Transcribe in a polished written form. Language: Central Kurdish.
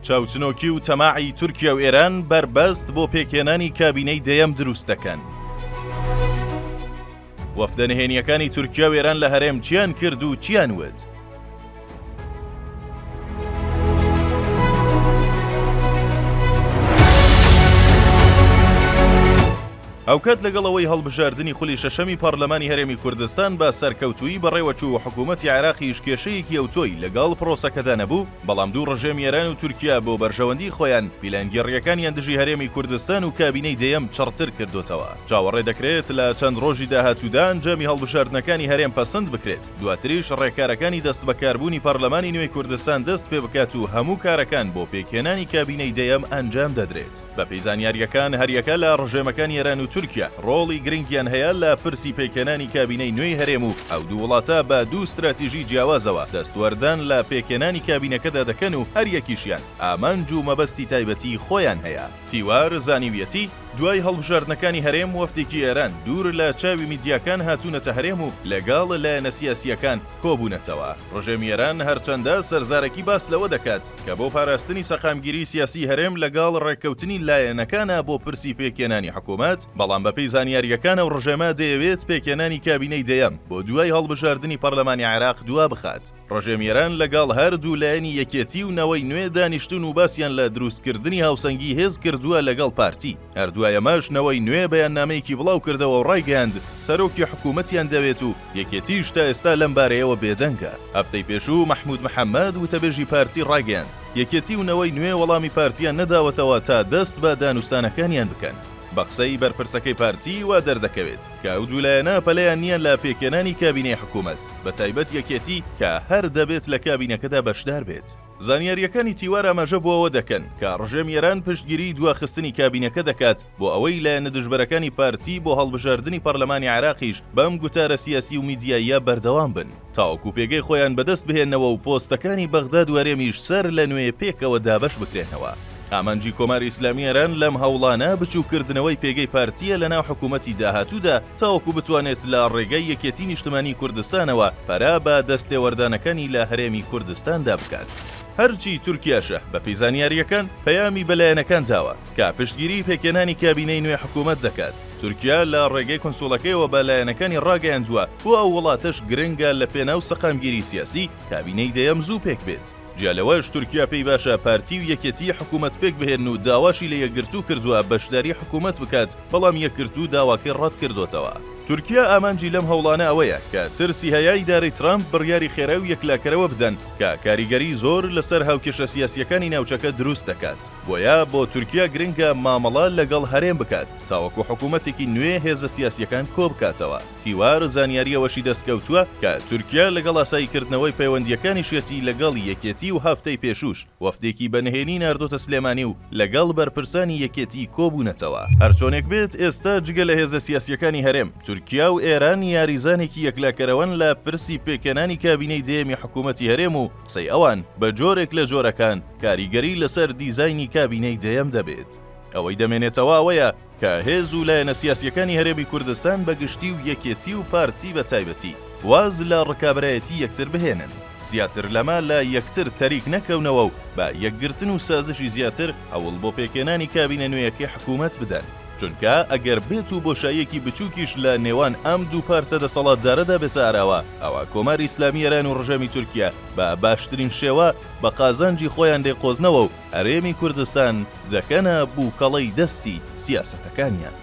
چاوچنۆکی و تەماعی تورکیا و ئێران بەربەست بۆ پێکهێنانی کابینەی دەیەم دروست دەکەن. وەفدە نهێنییەکانی تورکیا و ئێران لە هەرێم چیان کرد و چیان وت؟ هاوکات لەگەڵ ئەوەی هەڵبژاردنی خولی شەشەمی پەڕلەمانی هەرێمی کوردستان بە سەرکەوتوویی بەڕێوەچوو و حکوومەتی عێراقیش کێشەیەکی ئەوتۆی لەگەڵ پرۆسەکەدا نەبوو، بەڵام دوو ڕژێمی ئێران و تورکیا بۆ بەرژەوەندیی خۆیان پیلانگێڕییەکانیان دژی هەرێمی کوردستان و کابینەی دەیەم چڕتر کردۆتەوە. چاوەڕێ دەکرێت لە چەند ڕۆژی داهاتوودا ئەنجامی هەڵبژاردنەکانی هەرێم پەسند بکرێت، دواتریش ڕێکارەکانی دەستبەکاربوونی پەڕلەمانی نوێی کوردستان دەست پێبکات و هەموو کارەکان بۆ پێکهێنانی کابینەی دەیەم ئەنجام دەدرێت. بەپێی زانیارییەکان هەریەکە لە ڕژێمەکانی ئێران و تورکیا ڕۆڵی گرنگیان هەیە لە پرسی پێکهێنانی کابینەی نوێی هەرێم و ئەو دوو وڵاتە بە دوو ستراتیژی جیاوازەوە دەستوەردان لە پێکهێنانی کابینەکەدا دەکەن و هەریەکیشیان ئامانج و مەبەستی تایبەتی خۆیان هەیە. تیوار زانیویەتی، دوای هەڵبژاردنەکانی هەرێم وەفدێکی ئێران دوور لە چاوی میدیاکان هاتوونەتە هەرێم و لەگەڵ لایەنە سیاسییەکان کۆبوونەتەوە. ڕژێمی ئێران هەرچەندە سەرزارەکی باس لەوە دەکات کە بۆ پاراستنی سەقامگیریی سیاسیی هەرێم لەگەڵ ڕێککەوتنی لایەنەکانە بۆ پرسی پێکهێنانی حکوومەت، بەڵام بەپێی زانیارییەکان ئەو ڕژێمە دەیەوێت پێکهێنانی کابینەی دەیەم بۆ دوای هەڵبژاردنی پەرلەمانی عێراق دوابخات. ڕژێمی ئێران لەگەڵ هەردوو لایەنی یەکێتی و نەوەی نوێ دانیشتوون و باسیان لە دروستکردنی هاوسەنگی هێز کردووە لەگەڵ پارتی. هەر دوای ئەمەش نەوەی نوێ بەیاننامەیەکی بڵاوکردەوە و ڕایگەیاند سەرۆکی حکوومەتیان دەوێت و یەکێتیش تا ئێستا لەم بارەیەوە بێدەنگە. هەفتەی پێشوو مەحمود محەمەد وتەبێژی پارتی ڕایگەیاند یەکێتی و نەوەی نوێ وەڵامی پارتیان نەداوەتەوە تا دەست بە دانوستانەکانیان بکەن. بە قسەی بەرپرسەکەی پارتی وا دەردەکەوێت کە ئەو دوو لایەنە پەلەیان نییە لە پێکهێنانی کابینەی حکوومەت، بەتایبەت یەکێتی کە هەر دەبێت لە کابینەکەدا بەشدار بێت. زانیارییەکانی تیوار ئاماژە بۆ ئەوە دەکەن کە ڕژێمی ئێران پشتگیریی دواخستنی کابینەکە دەکات بۆ ئەوەی لایەنە دژبەرەکانی پارتی بۆ هەڵبژاردنی پەرلەمانی عێراقیش بەم گوتارە سیاسی و میدیاییە بەردەوام بن تاوەکو پێگەی خۆیان بەدەست بهێننەوە و پۆستەکانی بەغداد و هەرێمیش سەر لە نوێ پێکەوە دابەش بکرێنەوە. ئامانجی کۆماری ئیسلامی ئێران لەم هەوڵانە بچووککردنەوەی پێگەی پارتییە لەناو حکوومەتی داهاتوودا تاوەکو بتوانێت لە ڕێگای یەکێتی نیشتمانی کوردستانەوە پەرە بە دەستێوەردانەکانی لە هەرێمی کوردستاندا بکات. هەرچی تورکیاشە، بەپێی زانیارییەکان، پەیامی بە لایەنەکان داوە، کە پشتگیریی پێکهێنانی کابینەی نوێی حکوومەت دەکات. تورکیا لە ڕێگەی کونسوڵەکەیەوە بە لایەنەکانی ڕاگەیاندووە، بۆ ئەو وڵاتەش گرنگە لە پێناو سەقامگیریی سیاسی، کابینەی دەیەم زوو پێکبێت. جیا لەوەش تورکیا پێی باشە پارتی و یەکێتی حکومەت پێکبهێنن و داواشی لە یەکگرتوو کردووە بەشداری حکومەت بکات، بەڵام یەکگرتوو داواکەی ڕەتکردۆتەوە. تورکیا ئامانجی لەم هەوڵانە ئەوەیە کە ترسی هەیە ئیدارەی ترەمپ بڕیاری خێرا و یەکلاکەرەوە بدەن کە کاریگەری زۆر لەسەر هاوکێشە سیاسییەکانی ناوچەکە دروست دەکات. بۆیە بۆ تورکیا گرنگە مامەڵە لەگەڵ هەرێم بکات تاوەکو حکومەتێکی نوێ هێزە سیاسییەکان کۆبکاتەوە. تیوار زانیاری ئەوەشی دەستکەوتووە کە تورکیا لەگەڵ ئاساییکردنەوەی پەیوەندییەکانیشیەتی لەگەڵ یەکێتی و هەفتەی پێشووش وەفدێکی بە نهێنی ناردۆتە سلێمانی و لەگەڵ بەرپرسانی یەکێتی کۆبوونەتەوە. هەرچۆنێک بێت ئێستا جگە لە هێزە سیاسییەکانی هەرێم، تورکیا و ئێران یاریزانێکی یەکلاکەرەوەن لە پرسی پێکهێنانی کابینەی دەیەمی حکوومەتی هەرێم و قسەی ئەوان بە جۆرێک لە جۆرەکان کاریگەری لەسەر دیزاینی کابینەی دەیەم دەبێت. ئەوەی دەمێنێتەوە ئەوەیە کە هێز و لایەنە سیاسییەکانی هەرێمی کوردستان بە گشتی و یەکێتی و پارتی بە تایبەتی واز لە ڕکابەرایەتی یەکتر بهێنن، زیاتر لەمە لە یەکتر تەریک نەکەونەوە و بە یەکگرتن و سازشی زیاتر هەوڵ بۆ پێکهێنانی کابینە نوێیەکەی حکوومەت بدەن، چونکە ئەگەر بێت و بۆشاییەکی بچووکیش لە نێوان ئەم دوو پارتە دەسەڵاتدارەدا بێتە ئاراوە، ئەوا کۆماری ئیسلامی ئێران و ڕژێمی تورکیا بە باشترین شێوە بە قازانجی خۆیان دەیقۆزنەوە و هەرێمی کوردستان دەکەنە بووکەڵەی دەستی سیاسەتەکانیان.